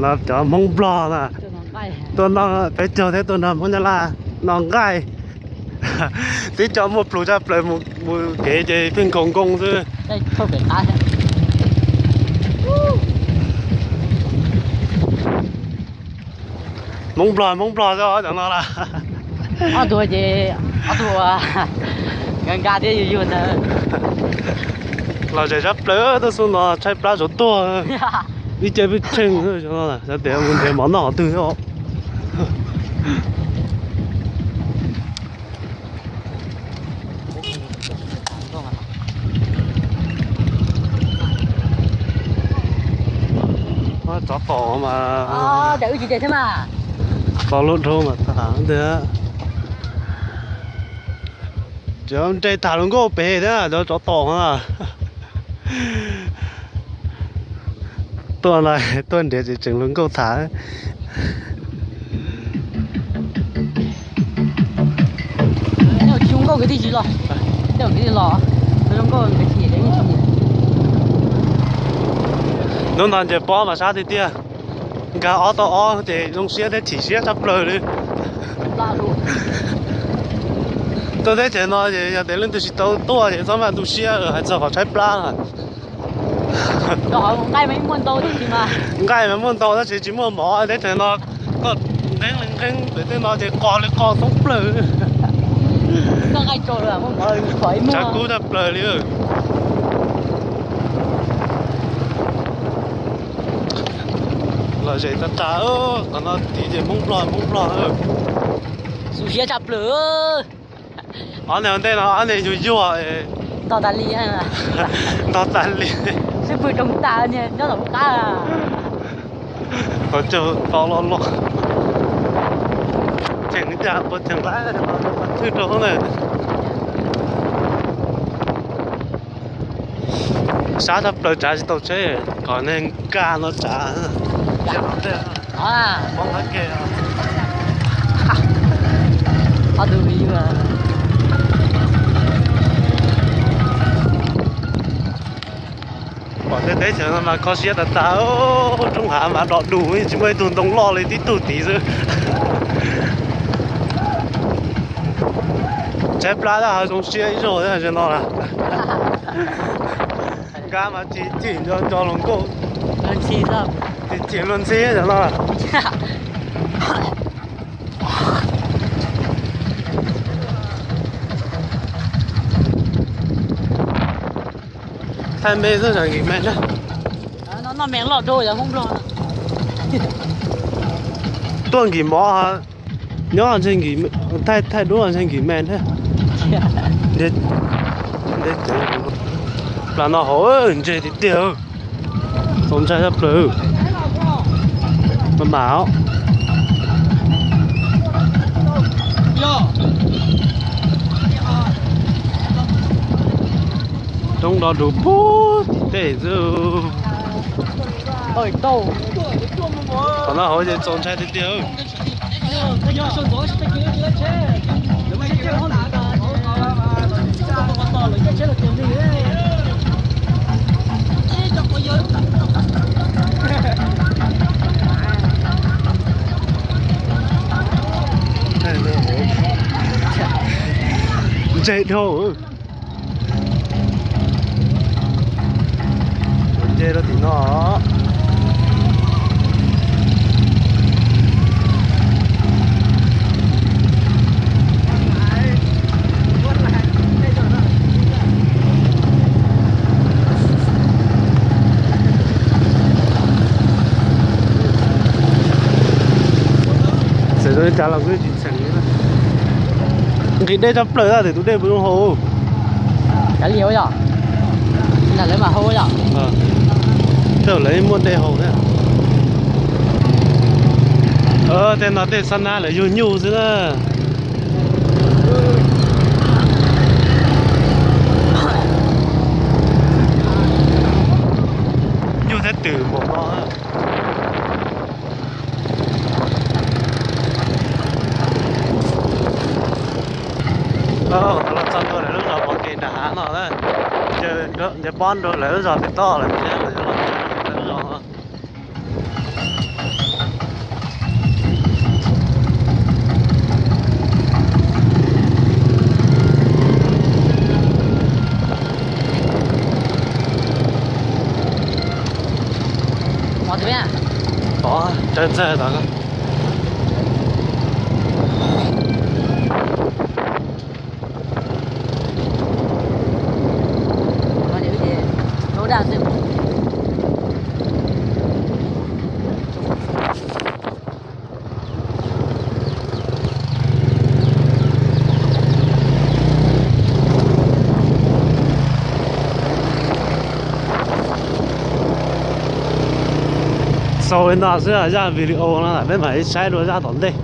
Cov Hmoob Nplog na, tuaj noj peb caug thiab tuaj nrog Hmoob Nyab Laj noj nqaij. Tib co muaj plhus tshaj plaws, mus kev ces pheej nkaus nkoos xwb. Hmoob Nplog, Hmoob Nplog xwb os cov no lawm. Ob tug ces ob tug nka nka thiab yug yug ntawd. Lom zem tshaj plaws, tuaj xub no tshaib plab tsuas tuag. Ib ce pheej tsheej, xyov tias mus nrhiav mov noj qhov twg thiab. Tsov tom mas, tsov lub dhau mas tas tiag. Cov nres tham hluas nkauj pem thiab cov tsov tom na. Tuaj na, tuaj nrhiav ces tseem hluas nkauj tham. Hnub no nce pob mas sab tiag tiag. Nkag ob tau ob ces zoo siab thiab chim siab tshaj plaws li. Tuaj teb chaws no ces yog tias leej twg tsis tau tuaj ces txhob maj tu siab, hais txog qhov tshaib plab. Nqaij mas muaj ntau tab sis tsis muaj mov teb chaws no. Koj nqeeb li nqeeb pem tej no ces qos li qos thoob plaws. Tshav kub tshaj plaws li. Lom zem tas tas, qhov no tid ces Hmoob Nplog, Hmoob Nplog. Xu siab tshaj plaws. Ob niag ua ntej no ob niag yuag yuag, ntog tas li, ntog tas li. Sib pwg roog tas nyob tom qab. Qhov chaw to loj loj. Cheem cas puas cheem lawm, thwj rau na. Sab tshaj plaws tsav tsis tau tsheb, kom neeg nkag no tsav. Pom tej teb chaws no mas kho siab tas tas, roob hav mas dom dus tsis muaj ib tug ntoo loj li tib tug tid xwb. Tshaib plab tab zoo siab ib zaug thiab no lawm. Nkag mas chim chim nco nco hluas nkauj. Chim chim luag ntxhi no. Thaij me xwb, nkim me na. Tuaj nkim mov, nyob ntshe, thaij duab ntshe nkim me thiab. Plas no hauv ntseg tiag tiag, txaus ntshai tshaj plaws. Mas mam. Roob do dus puag tim tej xwb. Qhov no hauv ces txaus ntshai tiag tiag. Ntseg dhau. Nce rau tim no. Txawm zoo li cas los kuj tsis txheem li. Nqhis dej tshaj plaws, tab sis tus dej puas zoo haus. Kav liam yom, nram lawv mam haus yom. Tej lawv muaj dej haus thiab. Tej no tej xab nab lawv yug nyuj xwb na. Nyuj thiab twm npaum no. Los txog ntua lawv lub zos pov kev nram hav no na, nce pob nrau lawv lub zos pem toj lawm thiab, lawv lub zos. Tsawg ntxawg tod. Xaus li no xwb, zaj video no peb mam li saib dua zaj tom ntej.